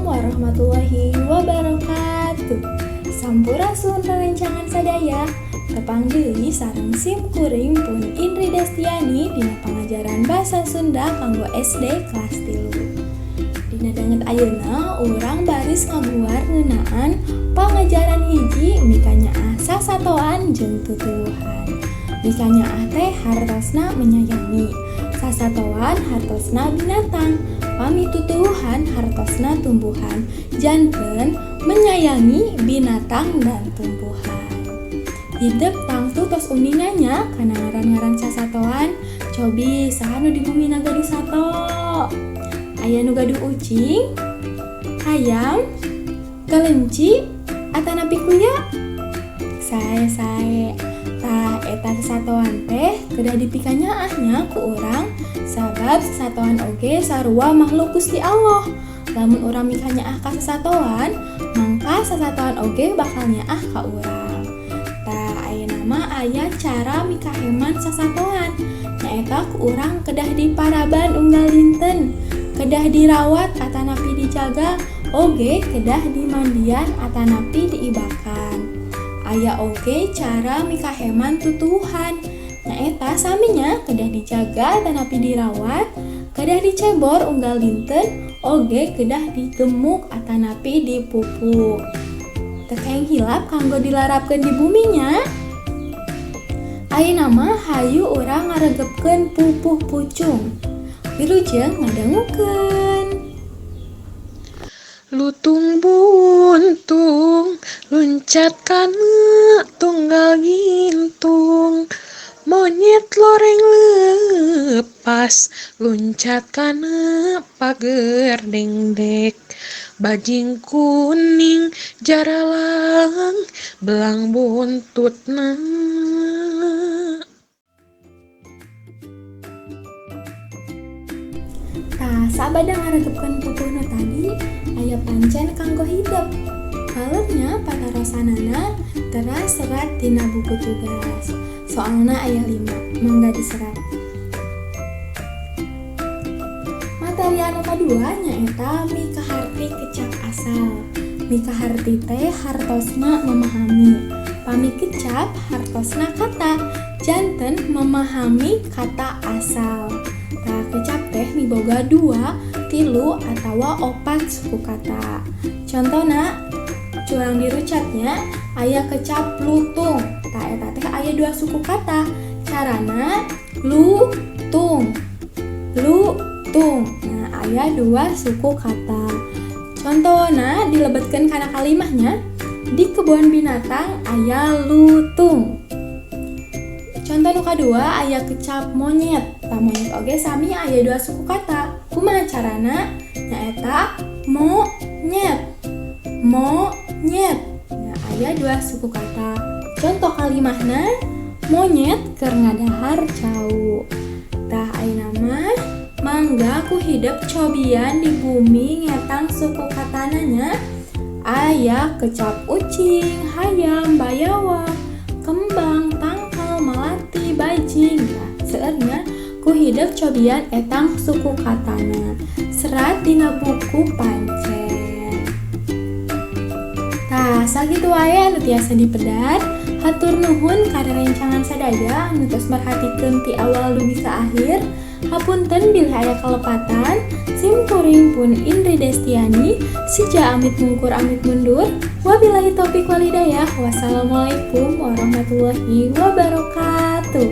Warahmatullahi wabarakatuh. Sampurasun rerencangan sadaya. Tepang deui sareng sim kuring pun Indri Destiani dina pangajaran Basa Sunda kanggo SD kelas 3. Dina danget ayeuna urang baris ngaguar ngeunaan pangajaran 1, mikanyaah sasatoan jeung tutuwuhan. Mikanyaah teh hartosna menyayangi. Sasatoan hartosna binatang. Pami tutuwuhan hartosna tumbuhan. Janten menyayangi binatang dan tumbuhan. Hidep tangtu tos uninga nya kana ngaran-ngaran sasatoan. Cobi, saha nu di bumi gaduh sato? Aya nu gaduh ucing, hayam, kelenci, atanapi kuya? Sae sae. Tah, eta sasatoan teh kedah dipikanyaah nya ku urang, sabab sasatoan oge sarua makhluk Gusti Allah. Lamun urang mikanyaah ka sasatoan, mangka sasatoan oge bakal nyaah ka urang. Tah, ayeuna mah aya cara mikaheman sasatoan, nyaeta ku urang kedah diparaban unggal dinten, kedah dirawat atanapi dijaga, oge kedah dimandian atanapi diibakan. Aya oge cara mikaheman tutuwuhan, nyaeta sami nya, kedah dijaga atanapi dirawat, kedah dicebor unggal dinten, oge kedah digemuk atanapi dipupuk. Teu kenging hilap kanggo dilarapkeun di bumi nya. Ayeuna mah hayu urang ngaregepkeun pupuh pucung. Wilujeng ngadangukeun. Lutung buntung luncat kana tunggal gintung. Monyet loreng leupas luncat kana pager dengdek. Bajing kuning jaralang belang buntutna. Tah, sabada ngaregepkeun pupuh nu tadi, aya pancen kanggo hidep. Balernya patarosanana teras serat dina buku tugas. Soalna aya 5, mangga diserat. Materi anu kadua nyaeta mikaharti kecap asal. Mikaharti teh hartosna memahami. Pami kecap hartosna kata, janten memahami kata asal. Tah, kecap teh miboga 2, 3, atawa 4 suku kata. Contona curang dirucatnya aya kecap lutung. Tah, eta teh aya 2 suku kata. Carana lutung, lutung. Nah, aya 2 suku kata. Contona dilebetkeun kana kalimahnya, di kebun binatang aya lutung. Contoh nu kadua aya kecap monyet. Tah, monyet oge sami aya 2 suku kata. Kumaha carana? Nyaeta monyet, monyet. Nah, aya 2 suku kata. Contoh kalimahna monyet keur ngadahar cau. Tah, ayeuna mah mangga ku hidep cobian di bumi ngetang suku katana nya. Aya kecap ucing, hayam, bayawak, kembang, tangkal, melati, bajing. Nah, seueurna ku hidep cobian etang suku katana. Serat dina buku pancen. Tah, sakitu wae anu tiasa dipedar. Hatur nuhun ka rerencangan sadaya anu tos merhatikeun ti awal dugi ka akhir. Hapunten bilih aya kalepatan. Sim kuring pun Indri Destiani, sija amit mungkur amit mundur. Wabillahi taufik walhidayah. Wassalamualaikum warahmatullahi wabarakatuh.